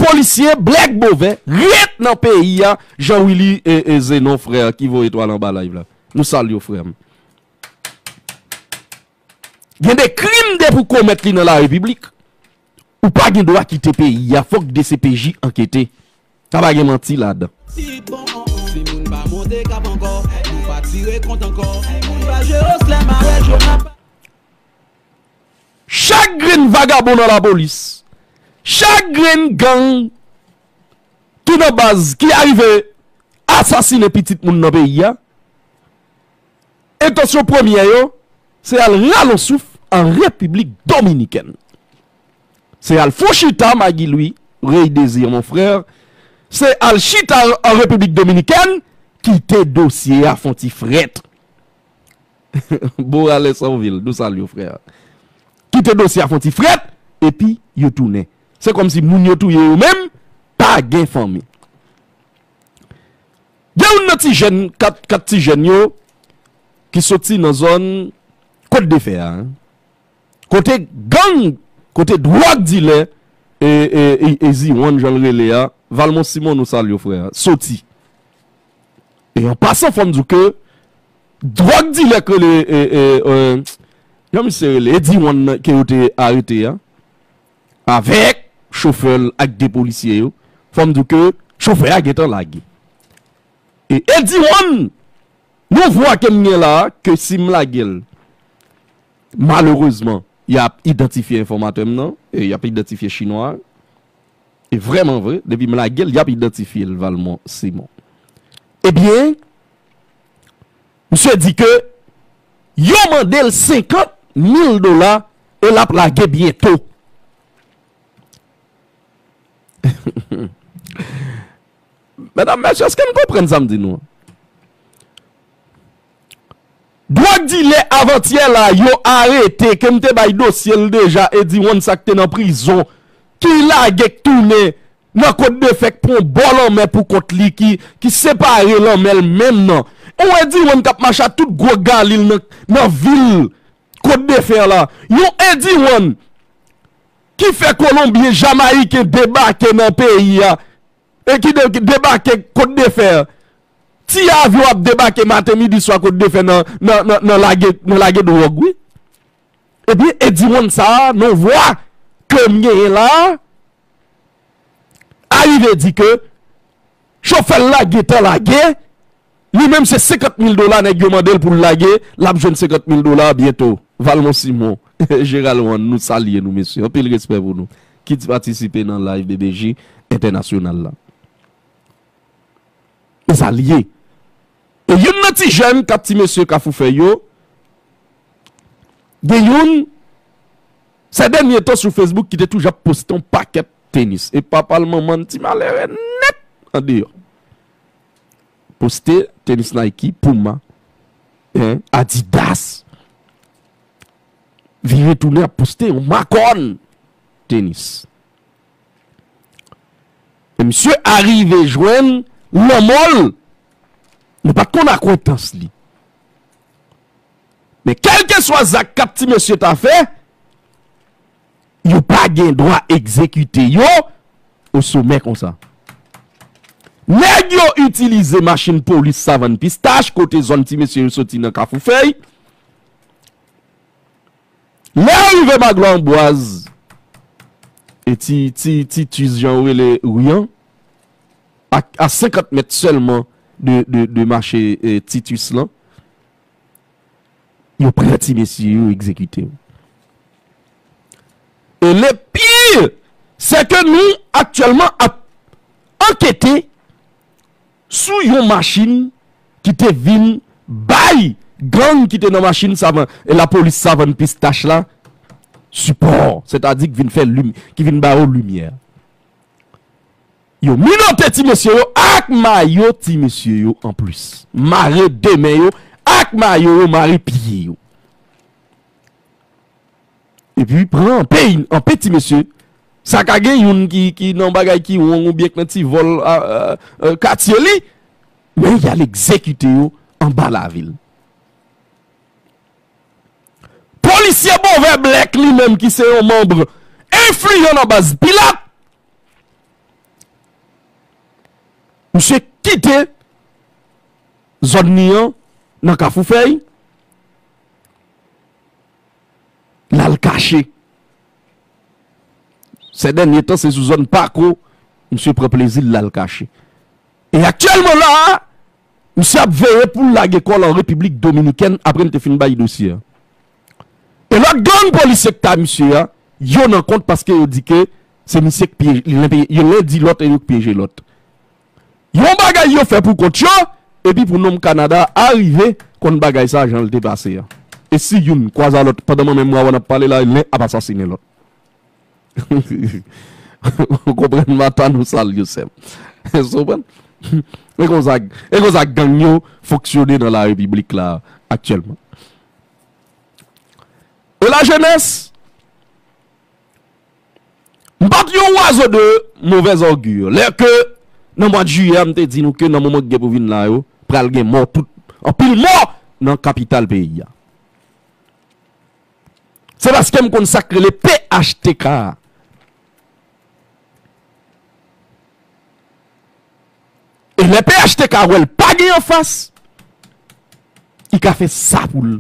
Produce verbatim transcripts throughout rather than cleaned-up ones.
polisye Black Bovè ret nan peyi a, Jean Willy e, e Zenon, frè, ki voye etwal anba live la. Nou salye w, frè m. Gen de krim depi w komèt li nan la repiblik, ou pa gen dwa kite peyi a, fòk D C P J ankete. Sa pa gen manti ladan. Ti bon, si moun pa monte kap ankò, nou pa tire kont ankò. Moun pa jere slè marè, je n ap Chak grenn vagabon nan lapolis, chak grenn gang ki nan baz ki arive asasinen pitit moun nan peyi a, entansyon premyè yo, se al rale yon souf an Repiblik Dominikèn. Se al fè yon chita, Magui Louis, Rey Désir, mon frère, se al chita an Repiblik Dominikèn, kite dosye a fè yon ti frèt. Borales Anvil, nou salye w, frè. Kite dosye a fè yon ti frèt, epi yo tounen. Se kòmsi moun yo touye yo menm, pa gen fanmi. Gen youn nan ti jèn, kat, kat ti jèn yo, ki soti nan zòn Kot de Fè a, en. Kote gang, kote dwòg dilè, e, e, e, e Ziwan, jan l rele a, Valmont Simon, nou salye w, frè, soti. E an pasan, fò m di w ke dwòg dilè k rele, e, e, e, jan misye rele, Eddy One nan, ke yo te arete a, avèk chofè l ak de polisye yo, fò m di w ke chofè a gentan lage. E Eddy One, yon vwa ke m gen la, ke si m lage l, malerezman, y ap idantifye enfòmatè m nan, e y ap idantifye chinwa a. E vrèman vre, depi m lage l, y ap idantifye l, Valmont Simon. Ebyen, misye di ke yo mande l senkant mil dola e l ap lage byento. Medam, mesye, èske n konprann sa m di nou an? Dwòg dilè avantyè la, yo arete, ke m te bay dosye l deja, Eddy One sa k te nan prizon, ki lage k tounen nan Kot de Fè, k pran bò lanmè pou kont li, ki, ki separe lanmè l menm nan. Yon Eddy One k ap mache a tout gwo gali l nan, nan vil Kot de Fè la. Yon Eddy One ki fè Kolonbyen, Jamayiken debake nan peyi a. E ki de-, ki debake Kot de Fè. Ti avyon ap debake maten, midi, swa Kot de Fè nan, nan, nan, nan lage, nan lage dwòg, wi. Ebyen, Eddy One sa a, nan vwa ke m genyen la a, arive di ke chofè l la gentan lage, li menm se senkant mil dola nèg yo mande l pou l lage, l ap jwenn senkant mil dola byento. Valmont Simon, Gérald One, nou salye nou, mesye. Anpil respè pou nou ki t patisipe nan live B B J entènasyonal la. E sa l ye. E youn nan ti jèn k ap ti mesye Kafou Fèy yo, gen youn, sè dènye tan sou Facebook ki te toujou ap poste yon pakèt tenis. E papa l, manman l, ti malere nèt andeyò. Poste tenis Nike, Puma, en, Adidas. Vire tounen ap poste yon makòn tenis. E misye arive jwenn lanmò l, nou pa t konn akwentans li. Men kèlkeswa zak k ap ti mesye ta fè, yo pa gen dwa egzekite yo o somè konsa. Nèg yo itilize machin polis Savann Pistach, kote zòn ti mesye yo soti nan Kafou Fèy. Lè yo rive Maglo Anbwaz, e ti, ti, ti Tiz, jan yo rele ri an, a, a senkant mèt sèlman de, de, de mache, e, Titus lan, yo pran ti mesye yo, egzekite yo. E le pire, se ke nou aktyèlman ap ankete sou yon machin ki te vin bay gang ki te nan machin Savann, e lapolis Savann Pistach la sipò, sètadi ki vin fè lim-, ki vin ba yo limyè. Yo minote ti mesye yo ak mayo ti mesye yo anplis. Mare de men yo ak mayo yo, mare pye yo. Epi pran anpe, anpe ti mesye. Sa ka gen youn ki, ki nan bagay ki wong oubyen k nan ti vòl a, a, a, katye li. Men y al egzekite yo anba lavil. Polisye Bovè Blèk li menm ki se yon manm enfliyan nan baz Pilat, misye kite zòn li an nan Kafou Fèy, l al kache. Sè dènye tan, se sou zòn Pako, misye pran plezi l al kache. E aktyèlman la a, misye ap veye pou l lage kò l an Repiblik Dominikèn apre n te fin bay dosye a. E lòt gang polisye k ta misye a, yo nan kont paske yo di ke se misye k pyeje, len, len di lòt e yo k pyeje lòt. Yon bagay yo fè pou kont yo, epi pou nonm Kanada a rive konn bagay sa jan l te pase a. E si youn kwaze a lòt, pandan mwen menm Wawan ap pale la, len ap asasinen lòt. Ou konprann, mata nou sal yo sèm. Ou konprann? E konsa, e konsa gang yo fonksyone nan la repiblik la aktyèlman. E la jenès, m pa t yon oiseau de mauvaise augure lè ke nan mwa de jiyè m te di nou ke nan moman k gen pou vin la yo, pral gen mò, tout, anpil mò nan kapital peyi a. Se paske m konn sa k rele P H T K a. E lè P H T K wè l pa gen anfas, li ka fè sa pou l,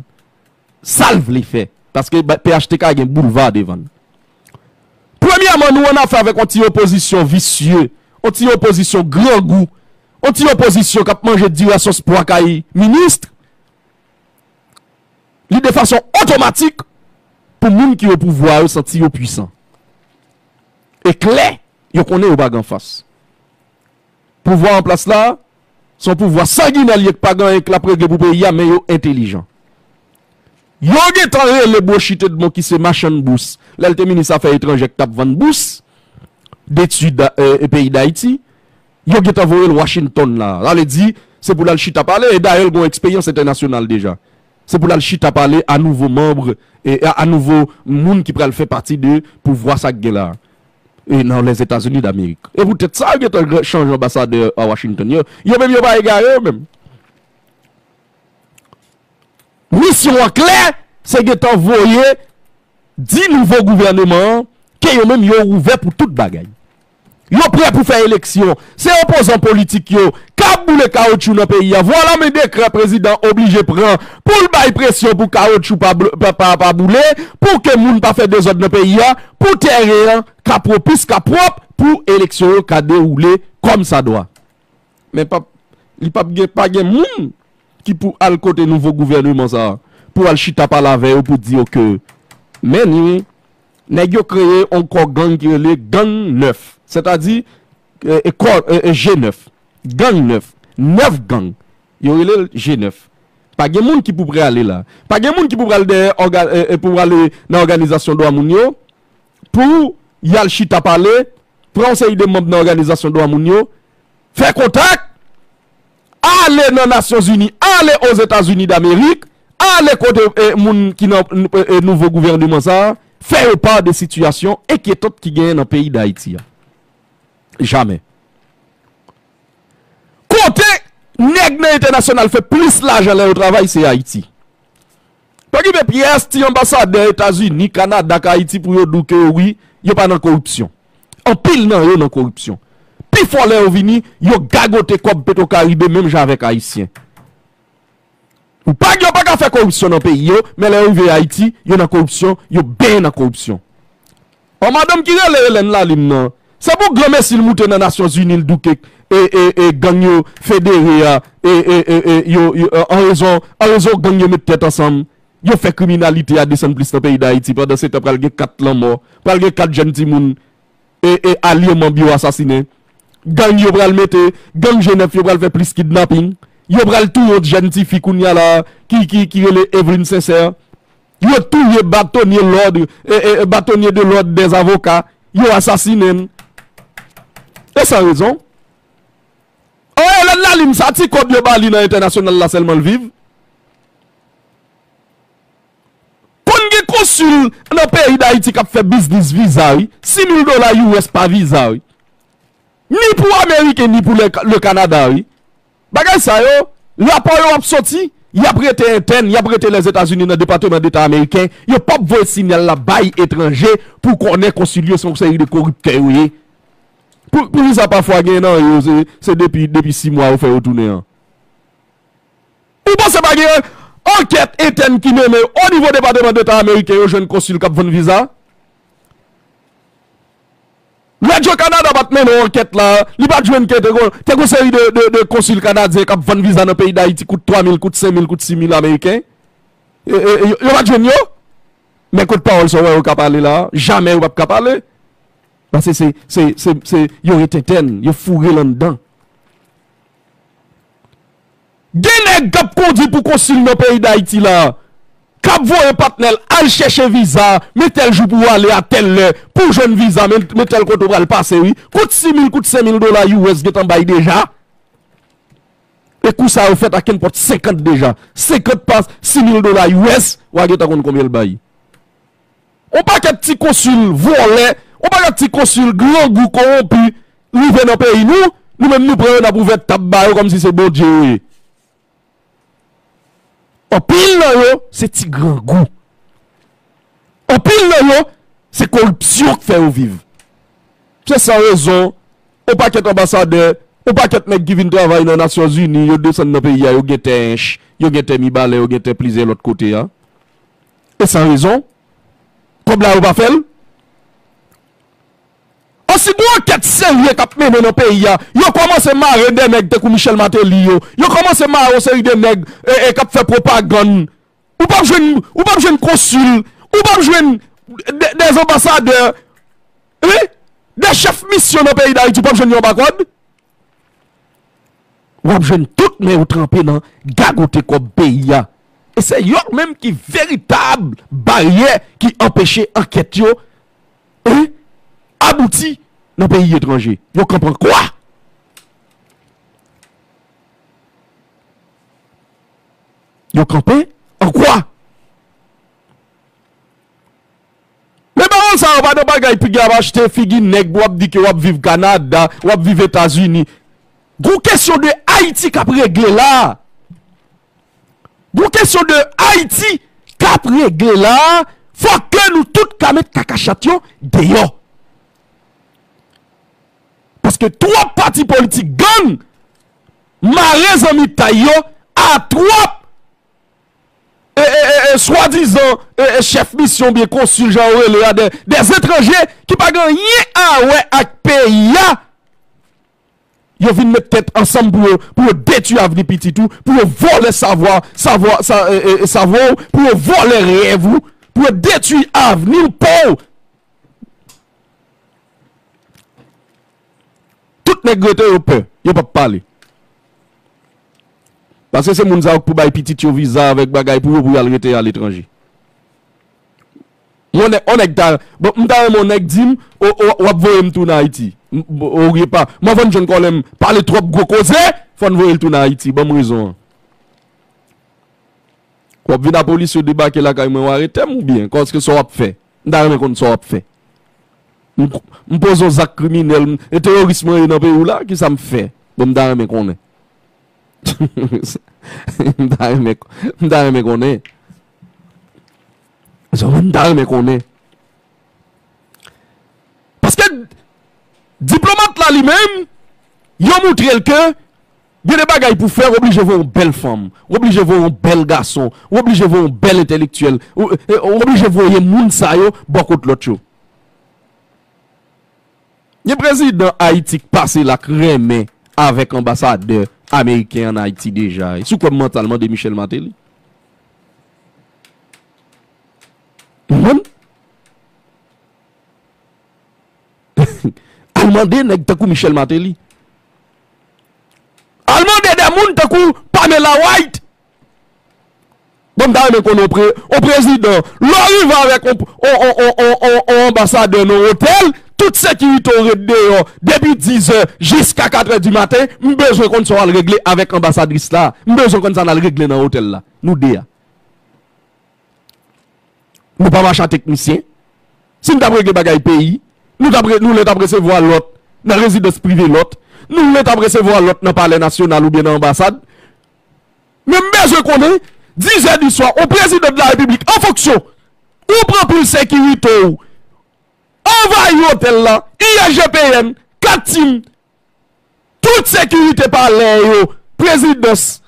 sa l vle fè. Paske P H T K gen boulva devan l. Premyèman, nou annafè avèk yon ti opozisyon visye, yon ti opozisyon grangou, yon ti opozisyon k ap manje diri a sòs pwa kay minis. Li de fason otomatik pou moun ki o pouvwa yo santi yo pwisan. E klè, yo konnen yo pa gen anfas. Pouvwa an plas la, se yon pouvwa sanginè l ye k pa gen anyen k l ap regle pou peyi a, men yo entelijan. Yo gentan rele Brochit Edmond ki se machann bous, lè l te minis afè etranjè k t ap vann bous, detid, e, e peyi Dayiti, yo gentan voye l Washington la. Sa vle di, se pou l al chita pale, e dayè l gen yon eksperyans entènasyonal deja. Se pou l al chita pale a nouvo manm, e a, a nouvo moun ki pral fè pati de pouvwa sa k gen la. E nan Lèzetazini Damerik. E poutèt sa, yo gentan chanje anbasadè a Washington. Yo, yo menm yo pa egare yo menm. Misyon an klè, se gentan voye di nouvo gouvèneman an ke yo menm yo ouvè pou tout bagay. Yo prè pou fè eleksyon. Se opozan politik yo k ap boule kawotchou nan peyi a. Vwala men dekrè prezidan oblije pran pou l bay presyon pou kawotchou pa, pa, pa, pa boule, pou ke moun pa fè dezòd nan peyi a, pou teren an ka pwopis, ka pwòp, pou eleksyon yo ka dewoule kòmsadwa. Men p ap, li p ap gen, pa gen moun ki pou al kote nouvo gouvèneman sa a, pou al chita pale avè yo, pou di yo ke, men ni, nèg yo kreye yon kò gang ki rele Gang nèf, sètadi, e, e, kò, e, e, G nèf, Gang nèf, nèf gang, yo rele l G nèf. Pa gen moun ki pou prale la. Pa gen moun ki pou pral dèyè òga-, e, e, pou prale nan òganizasyon dwa moun yo, pou y al chita pale, pran yon seri de manm nan òganizasyon dwa moun yo, fè kontak, ale nan Nasyonzini, ale Ozetazini Damerik, ale kote, e, moun ki nan, e, e, nouvo gouvèneman sa a, fè yo pa de sitiyasyon enkyetant ki genyen nan peyi Dayiti a. Jamè. Kote nèg nan entènasyonal fè plis lajan lè yo travay, se Ayiti. Pa okipe pyès ti anbasadè Etazini, Kanada k Ayiti pou yo di w ke wi, yo pa nan koripsyon. Anpil nan yo nan koripsyon. Pifò lè yo vini, yo gagote kòb Petwokaribe menm jan avèk Ayisyen. Ou pa, yo pa ka fè koripsyon nan peyi yo, men lè yo rive Ayiti, yo nan koripsyon, yo benyen nan koripsyon. An madanm ki rele Hélène Lalim nan, se pou granmesi l moute nan Nasyonzini, l douke, e, e, e, gang yo federe a, e, e, e, e, yo, yo, an rezon, an rezon gang yo met tèt ansanm, yo fè kriminalite a desann plis nan peyi Dayiti, pandan se tan pral gen kat lanmò, pral gen kat jèn timoun, e, e, alye manm yo asasinen. Gang yo pral mete, gang G nèf yo pral fè plis kidnaping. Yo pral touye yon jèn tifi kounye a la, ki, ki, ki rele Evelyne Sincère. Yo touye batonye lòd, e, e, e, batonye de lòd dèz avoka. Yo asasinen l. E san rezon. An Hélène Lalim sa, ti kòb yo ba li nan entènasyonal la sèlman l viv. Konn gen konsil nan peyi Dayiti k ap fè biznis viza, wi. Sis mil dola U S pa viza, wi. Ni pou Ameriken, ni pou le, le Kanada, wi. Bagay sa yo, rapò yo ap soti, y ap rete entèn, y ap rete Lèzetazini nan Depatman Deta Ameriken, yo p ap voye siyal la bay etranje pou konnen konsil yo se yon seri de koriptè yo ye. Pou, poukisa pafwa gen nan yo, se, se depi, depi sis mwa yo fè yo tounen an? Ou panse pa gen ankèt entèn ki mennen o nivo Depatman Deta ameriken yo jwenn konsil k ap vann viza? Radio Canada pa t mennen yon ankèt la, li pa t jwenn ke te gon, te gon seri de, de, de konsil kanadyen k ap vann viza nan peyi Dayiti, kout twa mil, kout senk mil, kout sis mil ameriken. E, e, e, yo, yo pa t jwenn yo? Men kout pawòl sa w wè yo ka pale la, jamè yo p ap ka pale. Paske se, se, se, se, yo ret entèn, yo foure l anndan. Gen nèg k ap kondui pou konsil nan peyi Dayiti la, k ap voye patnè l al chèche viza, men tèl jou pou w ale a tèl lè, pou w jwenn viza, men, men tèl kote w pral pase, wi. Kout sis mil, kout senk mil dola U S gentan bay deja. E kou sa yo fèt a kenpòt senkant deja. Senkant pa sis mil dola U S, w a gentan konn konbyen l bay. On pakèt ti konsil vòlè, on pakèt ti konsil grangou kowonpi rive nan peyi nou, nou menm nou pran yo n ap ouvè tab ba yo kòmsi se Bondye yo ye. Anpil nan yo se ti grangou. Anpil nan yo se koripsyon k fè yo viv. Se san rezon, on pakèt anbasadè, on pakèt nèg ki vin travay nan Nasyonzini, yo desann nan peyi a, yo gen tè Ench, yo gen tè Mibalè, yo gen tè plizyè lòt kote a. E san rezon, kòb la yo pa fè l. An si gon ankèt serye k ap mennen nan peyi a, yo kòmanse mare de nèg tankou Michel Martelly yo, yo kòmanse mare yon seri de nèg e, e, k ap fè pwopagann. Ou p ap jwenn, ou p ap jwenn konsil, ou p ap jwenn de, de anbasadè, wi, de chèf misyon nan peyi Dayiti, ou p ap jwenn yo anba kòd. W ap jwenn tout men yo tranpe nan gagote kòb peyi a. E se yo menm ki veritab baryè ki anpeche ankèt yo, e, abouti nan peyi etranje. Yo kanpe an kwa? Yo kanpe an kwa? Men pawòl sa yo pa nan bagay piga ap achte figi nèg pou w ap di ke w ap viv Kanada, w ap viv Etazini. Gon kesyon de Ayiti k ap regle la. Gon kesyon de Ayiti k ap regle la. Fòk ke nou tout ka met kaka chat yo deyò. Paske twòp pati politik gang mare zanmitay yo a twòp e, e, e, e, swadizan, e, e, chèf misyon oubyen konsil, jan yo rele a, de, de etranje ki pa gen anyen a wè ak peyi a. Yo vin met tèt ansanm pou yo, pou yo detwi avni pitit ou, pou yo vòlè savwa, savwa, sa, e, e, e, savwa w, pou yo vòlè rèv ou, pou yo detwi avni w pa w. Tout nèg rete yo pè, yo p ap pale. Paske se moun sa yo k pou bay pitit yo viza avèk bagay pou yo, pou y al rete aletranje. Yon nèg, yon nèg ta, bon, m ta renmen yon nèg di m, o, o, w ap voye m tounen Ayiti. M, o, oubyen pa. M anvan n jwenn kòlè m pale twòp gwo koze, fò n voye l tounen Ayiti. Ban m rezon an. W ap vin a polis yo debake lakay mwen, w arete m oubyen? Kòske sa w ap fè? M ta renmen konn sa w ap fè. M, m poze yon zak kriminèl, m, e teworis mwen ye nan peyi w la, kisa m fè? Bon, m ta renmen konnen. M ta renmen, m ta renmen konnen. Sa m ta renmen konnen. Paske diplomat la li menm, yo moutre l ke gen de bagay pou fè, w oblije voye yon bèl fanm, w oblije voye yon bèl gason, w oblije voye yon bèl entèlektyèl, w, e, w oblije voye moun sa yo bò kot lòt yo. Gen prezidan Ayiti k pase la k renmen avèk anbasadè ameriken ann Ayiti deja. E sou kwè m mwen t al mande Michel Martelly. Ou konprann? Al mande nèg tankou Michel Martelly. Al mande de moun tankou Pamela White. Bon, m ta renmen konnen yon pre-, yon prezidan, lè w rive avèk yon, yon, yon anbasadè nan yon otèl, tout sekirite w ret deyò depi diz è jiska kat è di maten, m bezwen konn sa w al regle avèk anbasadris la. M bezwen konn sa n al regle nan otèl la, nou de a. Nou pa mache a teknisyen. Si n t ap regle bagay peyi, nou t ap re-, nou lè t ap resevwa lòt nan rezidans prive lòt, nou lè t ap resevwa lòt nan palè nasyonal oubyen nan anbasad. Men m bezwen konnen, diz è di swa, yon prezidan de la repiblik an fonksyon, ou pran pil sekirite w, anvayi otèl la, I G P N, kat tim, tout sekirite palè yo, prezidans,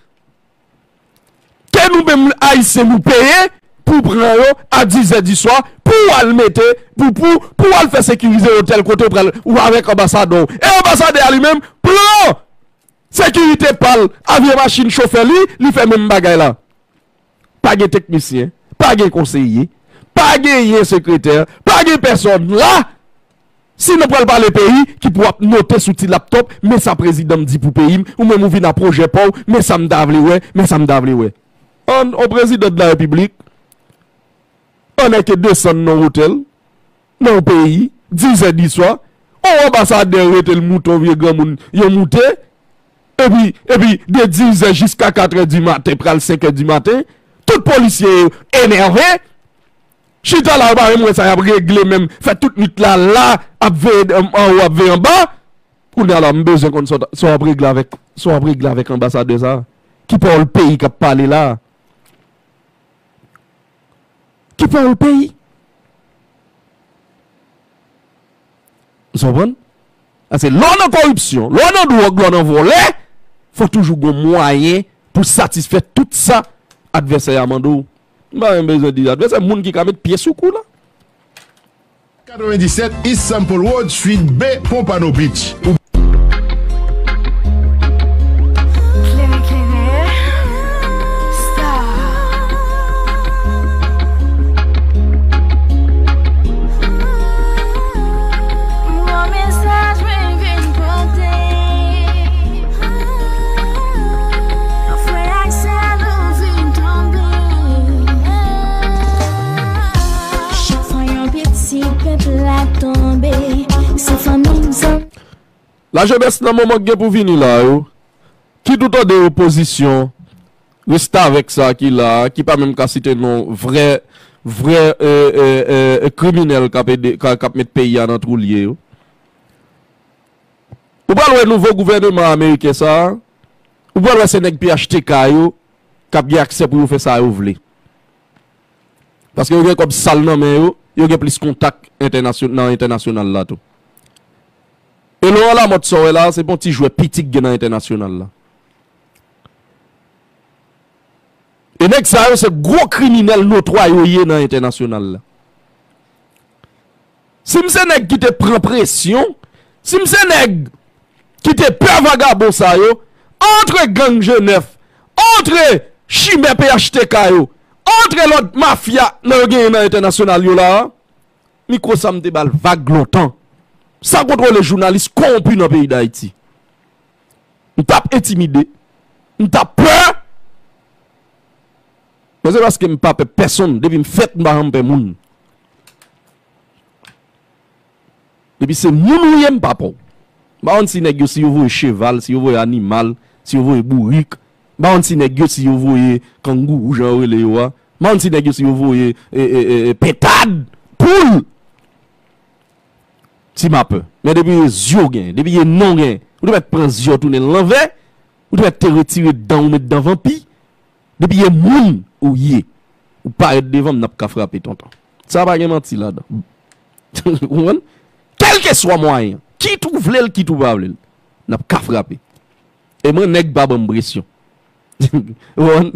ke nou menm Ayisyen nou peye pou pran yo a dizè di swa, pou w al mete, pou, pou, pou w al fè sekirize otèl kote w pral, ou avèk anbasadè w. E anbasadè a li menm, pran sekirite pa l, avye machin chofè li, li fè menm bagay la. Pa gen teknisyen, pa gen konseye, pa genyen sekretè, pa gen pèsòn la. Si nou pral pale peyi, ki pou ap note sou ti laptòp, men sa prezidan m di pou peyi m, ou menm ou vin a pwojè pa w, men sa m ta vle wè, men sa m ta vle wè. An, on prezidan de la repiblik, an nèg ke desann nan otèl, nan yon peyi, dizè di swa, on anbasadè rete l moute, on vye granmoun, yo moute, epi, epi de dizè jiska katrè di maten, pral senkè di maten, tout polisye yo enève, chita la, yo pa menm wè sa y ap regle menm, fè tout nwit la la, ap veye anwo, ap veye anba. Kounye a la, m bezwen konn sa w ap regle avèk, sa w ap regle avèk anbasadè sa a. Ki pawòl peyi k ap pale la a? Ki pawòl peyi? Ou konprann? Paske lè w nan koripsyon, lè w nan dwòg, lè w nan vòlè, fò toujou gon mwayen pou satisfè tout sa advèsè a mande w. M pa menm bezwen di advèsè, moun ki ka met pye sou kou la. Katrevendisèt East Sample Road, Suite B, Pompano Beach. Ou Klere, klere, star. Yon mesaj mwen vin pote. Frè ak sè nou vin tonbe. Chak fwa yon piti pèp la tonbe, se fanmi m sa. Lajenès nan moman k gen pou vini la yo, kit ou tande opozisyon, restavèk sa ki la a, ki pa menm ka site non vrè, vrè, e, e, e, e, kriminèl k ap ede, k ap, k ap met peyi a nan twou l ye yo. Ou pral wè nouvo gouvèneman ameriken sa a, ou pral wè se nèg P H T K yo k ap gen aksè pou yo fè sa yo vle. Paske yo gen kòb sal nan men yo, yo gen plis kontak entènasyon-, nan entènasyonal la tou. E Laurent Lamothe sa w wè la a, se pa yon ti jwè piti k gen nan entènasyonal la. E nèg sa yo se gwo kriminèl notwa yo ye nan entènasyonal la. Si m se nèg ki te pran presyon, si m se nèg ki te pè vagabon sa yo, antre gang G nèf, antre chimè P H T K yo, antre lòt mafya nan yo genyen nan entènasyonal yo la a, mikwo sa m te ba l vag lontan. Sa kontwole jounalis kowonpi nan peyi Dayiti. M t ap entimide. M t ap pè. Men se paske m pa pè pèsonn. Depi m fèt, m pa janm pè moun. Depi se moun ou ye, m pa pè w. M pa konn si nèg yo, si yo voye cheval, si yo voye animal, si yo voye bourik. M pa konn si nèg yo, si yo voye kangourou, jan yo rele yo a. M pa konn si nèg yo, si yo voye, e, e, e, e, pentad, poul. Si m a pè. Men depi e zye w gen, depi e non w gen, ou te mèt pran zye w tounen l lanvè, ou te mèt te retire dan w, met dan vanpi. Depi e moun ou ye, ou parèt devan m, n ap ka frape, tonton. Sa pa gen manti ladan. Ou konprann? Kèlkeswa mwayen, kit ou vle l, kit ou pa vle l, n ap ka frape. E mwen, nèg pa ban m presyon. Ou konprann?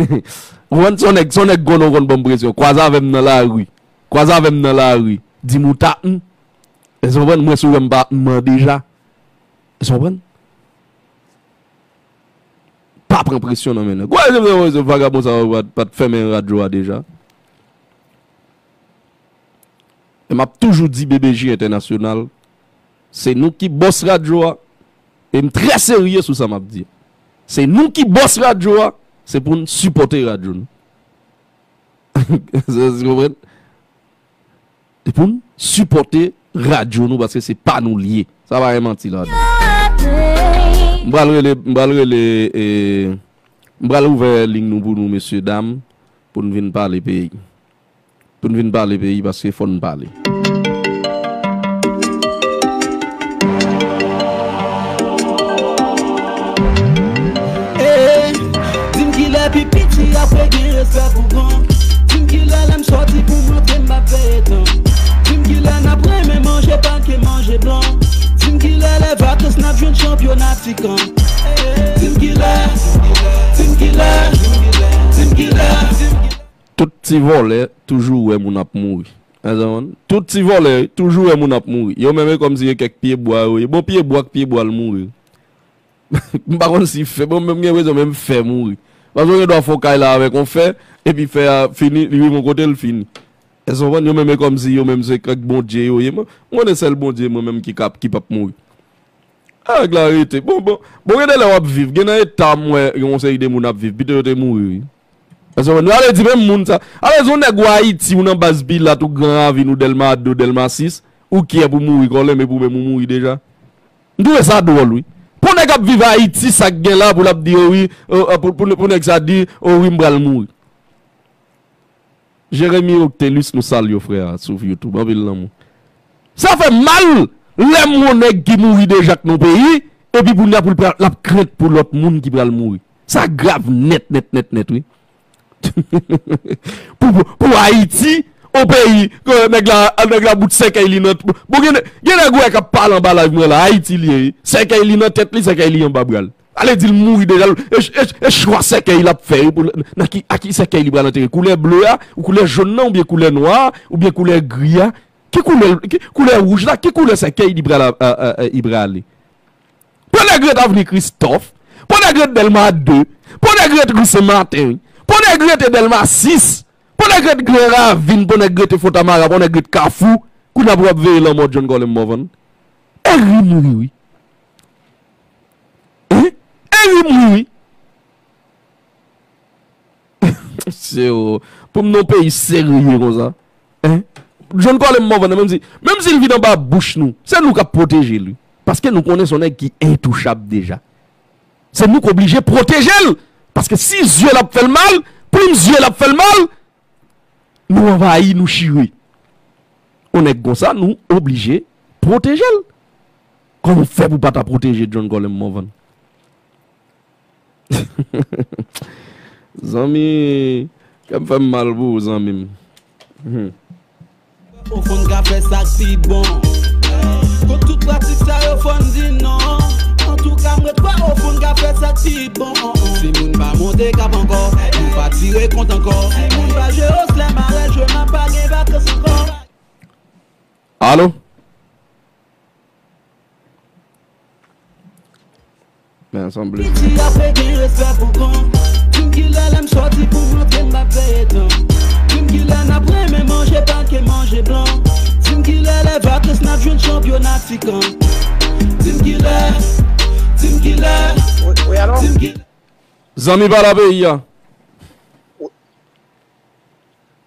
Ou konprann? Se yon nèg, se yon nèg konnen w konn ban m presyon. Kwaze avè m nan lari. Kwaze avè m nan lari. Di m ou ta m. Èske w konprann? Mwen, si w wè m pa m nan deja. Èske w konprann? Pa pran presyon nan men nèg. Wè, se vre, wè, se vagabon sa yo pa t, pa t fèmen radyo a deja. E m ap toujou di B B J Entènasyonal, se nou ki bòs radyo a, e m trè serye sou sa m ap di a. Se nou ki bòs radyo a, se pou n sipòte radyo nou. Ou konprann? Se pou n sipòte radyo nou, paske se pa nou l ye. Sa pa gen manti ladan. M pral rele, m pral rele, e, m pral ouvè liy nou pou nou, mesye dam, pou n vin pale peyi. Pou n vin pale peyi, paske fò n pale. Eh, di m kilè pi piti apre gen respè pou gran. Di m kilè lè m sòti pou m antre m ap veye tan. Di m kilè n ap renmen manje pa ke manje blan. Di m kilè lè va Chanpyona tikan. Team Killer, Team Killer, Team Killer. Tout ti vòlè toujou wè moun ap mouri. Tout ti vòlè toujou wè moun ap mouri. Yo menm e kòmsi e kèk pye bwa yo ye. Bon, pye bwa k pye bwa l mouri. M pa konn si fè, bon, menm gen rezon menm fè mouri. Paske w gen dwa fè w kay la avèk yon fè, epi fè a fini, li rive yon kote l fini. Èske w konprann? Yo menm e kòmsi yo menm se kèk bondye yo ye. Mwen, mwen konnen sèl Bondye mwen menm ki kap, ki pap mouri. Avèk la rete. Bon, bon, bon, gen de lè w ap viv. Gen nan eta m wè yon seri de moun ap viv. Pito yo te mouri, wi. Èske w konprann? Yo ale di menm moun sa. Ale di yon nèg ou Ayiti, ou nan baz Pilat, ou Gran Ravin, ou Dèlma de, ou Dèlma sis, ou kyè pou mouri, kòlè, men pou menm ou mouri deja. M twouve sa dwòl, wi. Pou nèg ap viv Ayiti, sa k gen la, pou l ap di, o wi, o, o, pou, pou, pou nèg sa di, o wi, m pral mouri. Jeremy Octelus, nou salye w, frè a, sou YouTube. Anpil lanmou. Sa fè mal lè m wè yon nèg ki mouri deja k nan peyi, epi kounye a pou l pral, l ap krent pou lòt moun ki pral mouri. Sa grav nèt, nèt, nèt, nèt, wi. Pou, pou, pou Ayiti, yon peyi, ke nèg la, nèg la bout sèkèy li nan, bon, gen, gen nèg ou wè k ap pale anba live mwen la, Ayiti li ye, wi. Sèkèy li nan tèt li, sèkèy li anba bra l. Ale di l mouri deja, e, e, e chwa sèkèy l ap fè, wi, pou l, nan ki, a ki sèkèy li pral antere, koulè ble a, ou koulè jòn nan, oubyen koulè nwa a, oubyen koulè gri a, ki koulè, ki, koulè wouj la, ki koulè sèkèy li pral, a, a, a, li prale. Pran nèg ret Avni Kristòf, pran nèg ret Dèlma de, pran nèg ret ri Sen Maten, pran nèg rete Dèlma sis, pran nèg ret Gran Ravin, pran nèg rete Fontamara, pran nèg ret Kafou, kounye a pou w ap veye lanmò John Colem Morvan. E ri m ri, wi. Hein? E ri m ri, wi. Se, o, pou m nan yon peyi serye konsa. Hein? John Colem Morvan, menm si, menm si l vin anba bouch nou, se nou k ap pwoteje l, wi. Paske nou konnen se yon nèg ki entouchab deja. Se nou k oblije pwoteje l. Paske si zye l ap fè l mal, plim zye l ap fè l mal, nou anvayi, nou chire. Yon nèg konsa, nou oblije pwoteje l. Kòman w fè pou w pa ta pwoteje John Colem Morvan? Zanmi, kè m fè m mal pou ou, zanmi m. Hmm. Ou konn ka fè sa k pi bon. Kont tout pratik sa yo, fò n di non. Antouka, m ret kwè ou konn ka fè sa k pi bon. Si moun pa monte kap ankò, nou pa tire kont ankò. Si moun pa jwe oslè, marè jwe, m ap pa gen vakans ankò. Alo? Men sanble. Piti ap gen respè pou gran. Di m kilè lè m sòti pou m rantre m ap veye tan. Di m kilè n ap renmen manje pake manje blan. Di m kilè lè vakans n ap jwenn chanpyona tikan. Di m kilè, di m kilè, Wi, wi, alo? Di m kilè. Zanmi pa la peyi a.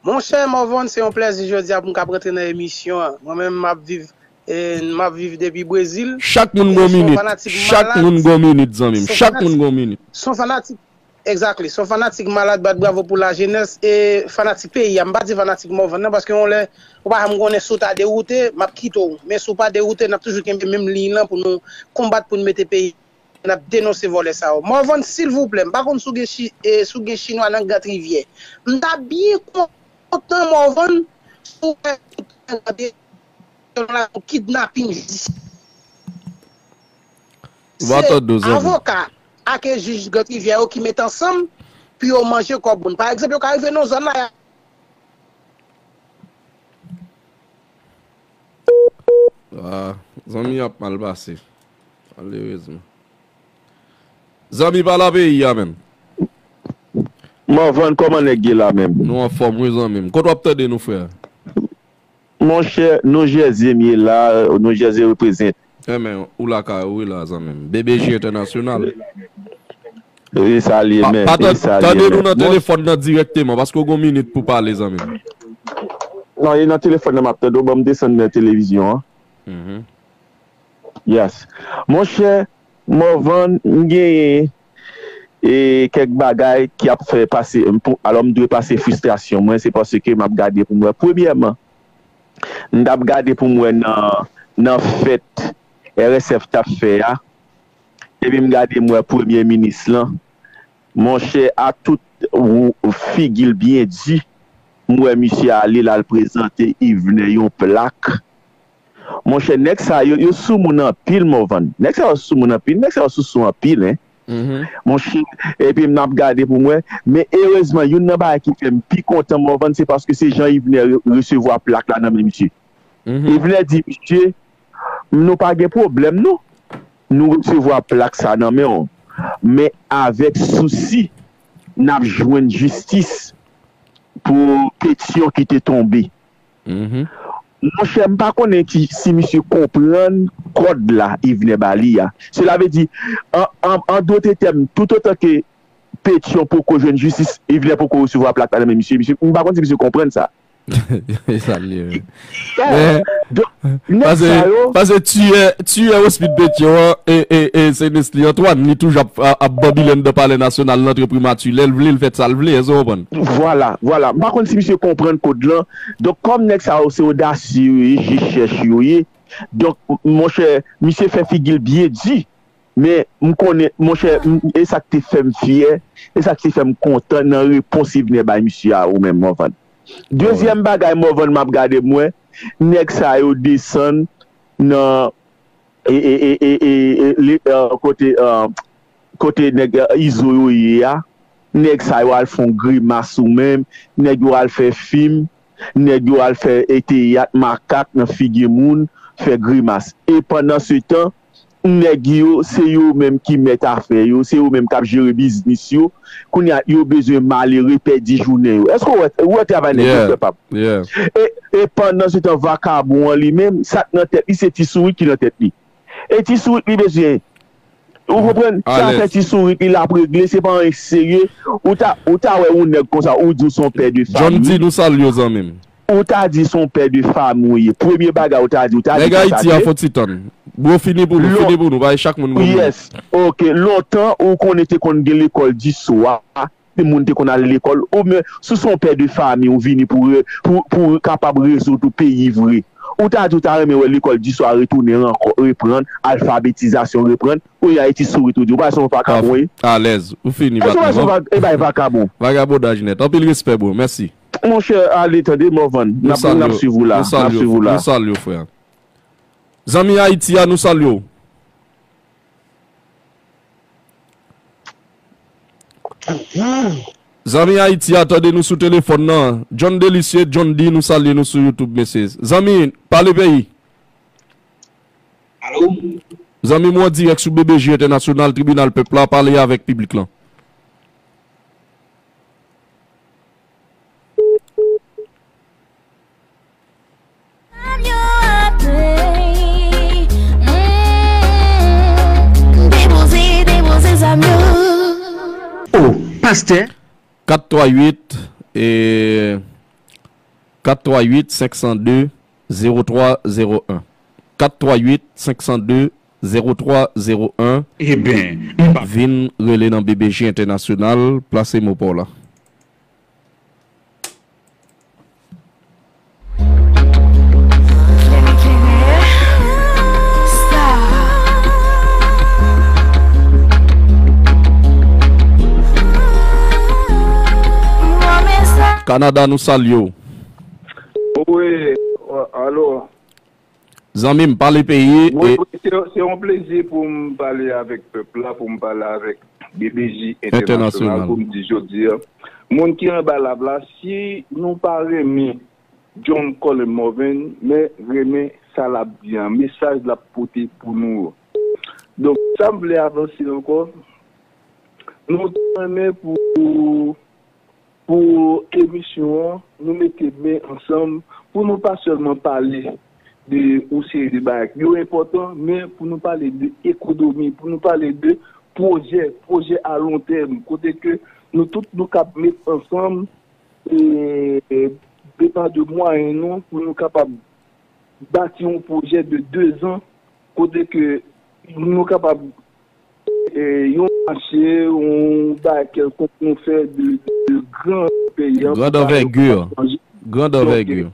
Monchè Morvan, se yon plèzi jodi a pou m kab rantre nan emisyon an. Mwen menm, m ap viv, e, m ap viv depi Brezil. Chak moun gon minit. Chak moun gon minit, zanmi m. Chak moun gon minit. Se yon fanatik, exactly, se yon fanatik malad, bat bravo pou lajenès e fanatik peyi a. M pa di fanatik Morvan nan, paske yon lè, ou pa janm konnen si w ta dewoute, m ap kite w. Men si w pa dewoute, n ap toujou kenbe menm liy lan pou nou konbat pou n mete peyi n ap denonse vòlè sa yo. Morvan, silvouplè, m pa konn si w gen chi-, e, si w gen chinwa nan Gant Rivyè. M ta byen kontan, Morvan, si w wè yon kidnaping jistis. Se avoka ak jij Gant Rivyè yo ki met ansanm pou yo manje kòb moun. Pa egzanp, yo ka rive nan zòn la, Ah, zanmi ap mal pase. Malerezman. Zanmi pa la peyi a, menm. Morvan, kòman nèg ye la menm? Nou anfòm, wi, zanmi m. Kot w ap tande nou, frè? Monchè, Nou Jèze m ye la, Nou Jèze reprezent. Enben, ou lakay ou, wi, la, zanmi m. B B J Entènasyonal. Wi, salye, men. Pa, pa tande nou nan telefòn nan dirèkteman, paske w gon minit pou pale, zanmi m. Non, e nan telefòn nan m ap tande w, ban m desann nan televizyon an. Mhm. Yes. Monchè, Morvan, m genyen, e, kèk bagay ki ap fè pase, m pou, alò, m dwe pase fristrasyon mwen, se paske m ap gade pou m wè. Premyèman, m t ap gade pou m wè nan, nan fèt R S F t ap fè a, epi m gade m wè premye minis lan. Monchè, a tout ou, figi l byen di, m wè misye ale, l al prezante Yvener yon plak. Monchè, nèg sa yo, yo sou moun anpil, Morvan. Nèg sa yo sou moun anpil, nèg sa yo sou sou anpil, en. Monchè, epi m ap gade pou m wè. Men erezman, youn nan bagay ki fè m pi kontan, Morvan, se paske se jan Yvenè re- resevwa plak la nan men misye. Yvenè di misye, nou pa gen pwoblèm, non. Nou resevwa plak sa nan men w. Men avèk sousi, n ap jwenn jistis pou Petyon ki te tonbe. Monchè, m pa konnen ki, si misye konprann kòd la Yvenè ba li a. Sela vle di, an, an, an dote tèm, toutotan ke Petyon poko jwenn jistis, Yvenè poko resevwa plak la nan men misye. Misye, m pa konn si misye konprann sa. E sa l ye, wi. Men, donk, nèg sa yo. Paske tiyè, tiyè Hospice Petyon an, e, e, e se Nesly Antoine, li toujou ap, ap, ap banbile anndan Palè Nasyonal, l antre Primati, lè l vle, l fè sa l vle, èske w konprann? Vwala, vwala. M pa konn si misye konprann kòd lan. Donk, kòm nèg sa yo se odasye yo ye, je chèch yo ye, donk, monchè, misye fè figi l byen di. Men, m konnen, monchè, m- e sa k te fè m fyè, e sa k te fè m kontan nan repons Yvenè bay misye a, ou menm, Morvan. Dezyèm bagay, Morvan, m ap gade, m wè, nèg sa yo desann nan e, e, e, e, e, e, le- e, kote, e, kote nèg e, Izo yo ye a. Nèg sa yo al fè yon grimas ou menm, nèg yo al fè fim, nèg yo al fè e, teyat makak nan figi moun, fè grimas. E pandan se tan, nèg yo, se yo menm ki mèt afè yo, se yo menm k ap jere biznis yo. Kounye a, yo bezwen malere pèdi jounen yo. Èske w wè, w wè travay nèg yo, frè pa m? E, e pandan se tan, vakabon an li menm, sa k nan tèt li, se ti sourit ki nan tèt li. E ti sourit li bezwen. Ou konprann? Sa fè ti sourit li l ap regle, se pa anyen serye. Ou ta, ou ta wè yon nèg konsa, ou di w se yon pè de fanmi. John D, nou salye w, zanmi m. Ou ta di se yon pè de fanmi w ye. Premye bagay ou ta di, ou ta di Nèg Ayiti a, fò ti tann. Bro, fini pou nou, fini pou nou, bay chak moun yon minit. Yes. Ok, lontan ou konnen te konn gen lekòl di swa, moun te konn al lekòl, oubyen si w se yon pè de fanmi, ou vini pou, re- pou, pou kapab rezoud ou peyi vre. Ou ta di ou ta renmen wè lekòl di swa retounen ankò, reprann, alfabetizasyon reprann, kounye a e ti sourit ou di, ou pa wè se yon vakabon ye? Alèz, ou fini. Èske ou pa wè se yon vag- e bay vakabon? Vagabondaj nèt. Anpil respè, bro. Mèsi. Monchè, ale tande, Morvan. N ap, n ap swiv ou la. N ap swiv ou la. Nou salye w, frè. Zanmi Ayiti a, nou salye w. Zanmi Ayiti a, tande nou sou telefòn nan. John Delicie, John D, nou salye nou sou YouTube, mesye. Zanmi, pale peyi. Alo? Zanmi m, ou an dirèk sou B B J Entènasyonal, Tribinal Pèp la, pale avèk piblik lan. Oh, pastè. Kat twa uit, e, kat twa uit, senk san de, zewo twa zewo en. Kat twa uit, senk san de, zewo twa zewo en. Eben, m pa. Vin rele nan B B J Entènasyonal, plase mo pa w la. Kanada, nou salye w. Wi, alo. Zanmi m, pale peyi. Wi, e wi, se, se yon plezi pou m pale avèk pèp la, pou m pale avèk B B J Entènasyonal, pou m di jodi a, moun ki anba lab la, si nou pa renmen John Colin Morvan, men renmen sa l ap di an, mesaj l ap pote pou nou yo. Donk, sa m vle avanse ankò, nou ta renmen pou pou emisyon an, nou mete men ansanm pou nou pa sèlman pale de yon seri de bagay ki yo enpòtan, men pou nou pale de ekonomi, pou nou pale de pwojè, pwojè a lon tèm, kote ke nou tout nou kab met ansanm e depann de mwayen nou pou nou kapab bati yon pwojè de dezan kote ke nou kapab e, yon mache, yon bagay kèlkonk nou fè de, de gran peyi an. Grande envergure. Grande envergure.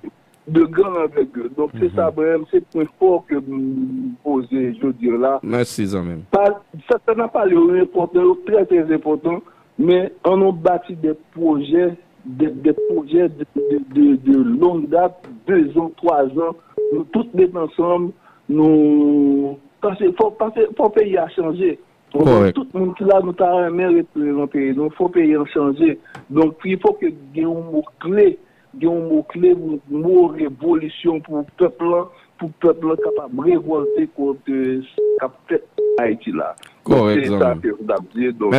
De gran anvègi. Donk, se sa, mwen menm, se pwen fò ke m poze jodi a la. Mèsi, zanmi m. Sa, sa n ap pale yo enpòtan, yo trè, trè enpòtan, men ann nou bati de pwojè de, de pwojè de, de, de, de long dat, de zan, twa zan, nou tout met ansanm, nou, paske fò, paske fò peyi a chanje. Donk, tout moun ki la, nou ta renmen reprezante nou, fò peyi an chanje. Donk, il faut que gen yon mo kle, gen yon mo kle, mo revolisyon pou pèp lan, pou pèp lan kapab revòlte kont, euh, sa k ap fèt Ayiti la. Donk, se sa ke m t ap di. Donk,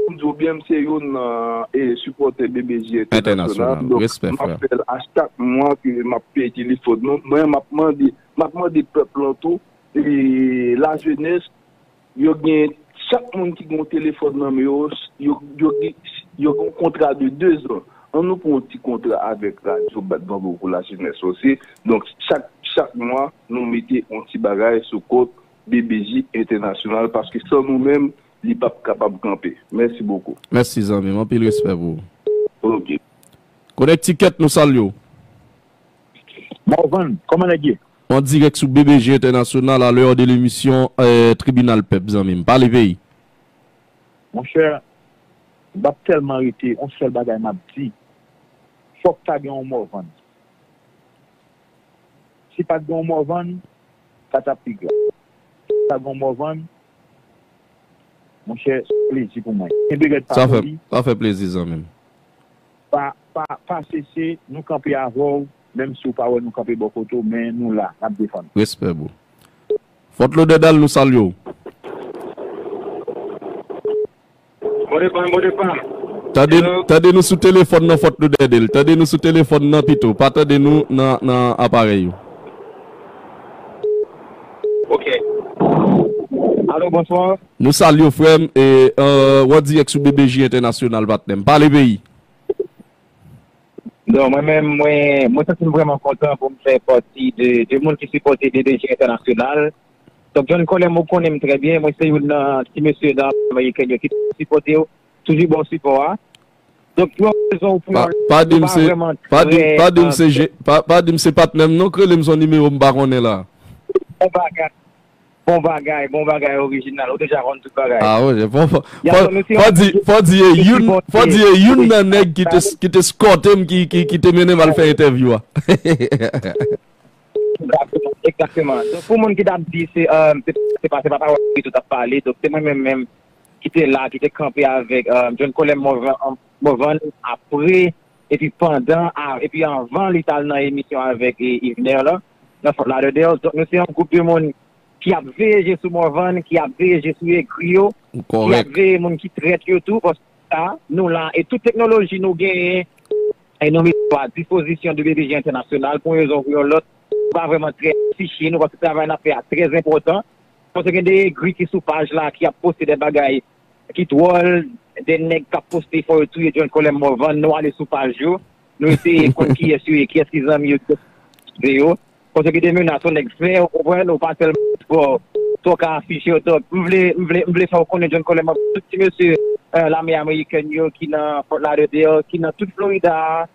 m di w byen, m se youn nan, eh, sipòtè B B J Entènasyonal. Donk, m ap fè l a chak mwa ke m ap peye telefòn nan. Mwen, m ap mande, m ap mande pèp lan tou, eh, lajenès, yo gen, chak moun ki gen yon telefòn nan men yo, yo, yo gen, yo gen yon kontra de de zan. An nou pran yon ti kontra avèk radyo Bat Bravo pou Lajenès osi. Donk, chak, chak mwa, nou mete yon ti bagay sou kont B B J Entènasyonal, paske san nou menm, li p ap kapab kanpe. Mèsi bokou. Mèsi, zanmi m. Anpil respè pou ou. Ok. Connecticut, nou salye w. Morvan, kòman nèg ye? An dirèk sou B B J Entènasyonal, à l'heure de l'émission, euh, Tribinal Pèp, zanmi m. Pale peyi. Monchè, m p ap tèlman rete, yon sèl bagay m ap di. Fòk ta gen yon Morvan. Si pa t gen yon Morvan, sa t ap pi grav. Si pa t gen yon Morvan, monchè, se plezi pou mwen. Kenbe rèd, pa moli. Sa fè plezi, zanmi m. Pa, pa, pa sese, nou kanpe avè w, menm si w pa wè nou kanpe bò kote w, men nou la, n ap defann ou. Respè, bro. Fòt Lodèdal, nou salye w. Bon depa, bon depa. Tande, tande nou sou telefòn nan, Fòt Lodèdal. Tande nou sou telefòn nan pito. Pa tande nou nan, nan aparèy ou. Ok. Alo, bonswa. Nou salye w, frè m. E, euh, w an dirèk sou B B J Entènasyonal, patnè m. Pale peyi. Non, mwen menm, mwen, mwen santi m vrèman kontan pou m fè pati de, de moun ki sipòte B B J Entènasyonal. Donk, John Colem, ou konnen m trè byen, mwen se youn nan ti mesye nan ameriken yo ki sipòte w, toujou ba w sipò a. Donk, pou yon rezon ou pou yon lòt, nou pa vrèman trè, pa di m se, pa, pa di m se patnè m non, k rele m s on nimewo m pa konnen la. Bon bagay. Bon bagay, bon bagay orijinal. Ou deja konn tout bagay. Ah, wi, fò, fò, fò, fò di, fò di e youn, fò di e youn nan nèg ki te, ki te skòte m, ki, ki, ki te mennen m al fè entèvyou a. Egzakteman, egzakteman. Donk, pou moun ki t ap di se, euh, se, se pa, se pa pawòl ki tout ap pale. Donk, se mwen menm menm ki te la, ki te kanpe avèk, euh, John Colem Morvan, Morvan apre, epi pandan, a, epi anvan li t al nan emisyon avèk, e, Yvener la, nan Fort Lauderdale. Donk, nou se yon gwoup de moun ki ap veye je sou Morvan, ki ap veye je sou egri yo, ki ap veye moun ki trèt yo tou, paske sa, nou la, e tout teknoloji nou genyen, e nou mete yo a dispozisyon de B B J Entènasyonal, pou yon rezon ou pou yon lòt, nou pa vrèman trè afiche nou, paske travay n ap fè a trè enpòtan, paske gen de egri ki sou paj la, ki ap poste de bagay ki dwòl, de nèg k ap poste fò yo touye John Colem Morvan, nou ale sou paj yo, nou eseye konn kiyès yo ye, kiyès ki zanmi yo, kiyès ki yo. Paske de menas yon nèg fè, ou konprann, ou pa tèlman twò, twò ka afiche w. Donk, m vle, m vle, m vle fè w konnen John Colem Morvan, tout ti mesye, euh, lame amerikèn yo ki nan Fort Lauderdale, ki nan tout Florida a,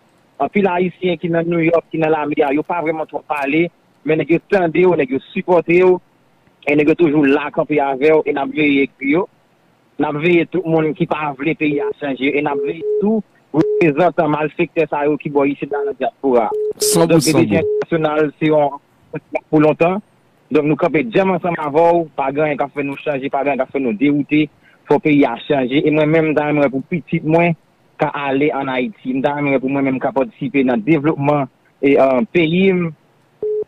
anpil Ayisyen ki nan New York, ki nan lame a, yo pa vrèman twò pale, men nèg yo tande w, nèg yo sipòte w, e nèg yo toujou la kanpe avè w, e n ap veye egri yo. N ap veye tout moun ki pa vle peyi a chanje, e n ap veye tou reprezantan malfektè sa yo ki bò isit la nan dyaspora. Donk, B B J Entènasyonal se yon pou lontan. Donk, nou kanpe djanm ansanm avè w, pa gen anyen k ap fè nou chanje, pa gen anyen k ap fè nou dewoute. Fò peyi a chanje. E mwen menm, m ta renmen wè pou pitit mwen ka ale ann Ayiti. M ta renmen wè pou mwen menm ka patisipe nan devlopman e, euh, peyi m.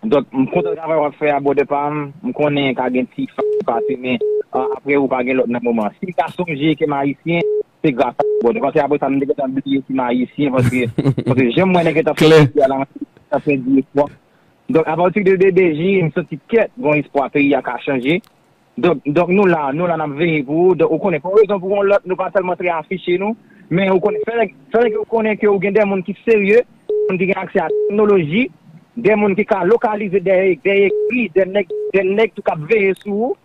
Donk, m kontan travay w ap fè a, brother pa m. M konnen ka gen ti fak ki pase, men, euh, apre ou pa gen lòt nan moman. Si m ka sonje ke m ayisyen, se gras a ou, brother. Paske apre sa, m te gentan bliye si m ayisyen, paske, paske jan m wè nèg yo t ap fè a la, sa fè di espwa. Donk, apati de B B J, m santi kèt, gon espwa peyi a ka chanje. Donk, donk nou la, nou la n ap veye pou ou. Donk, ou konnen, pou yon rezon pou yon lòt, nou pa tèlman trè afiche nou. Men, ou konnen, fè nèg, fè nèg yo konnen ke ou gen de moun ki serye, moun ki gen aksè a teknoloji, de moun ki ka lokalize dèyè, dèyè ekri, de nèg, de nèg tou k ap veye sou ou.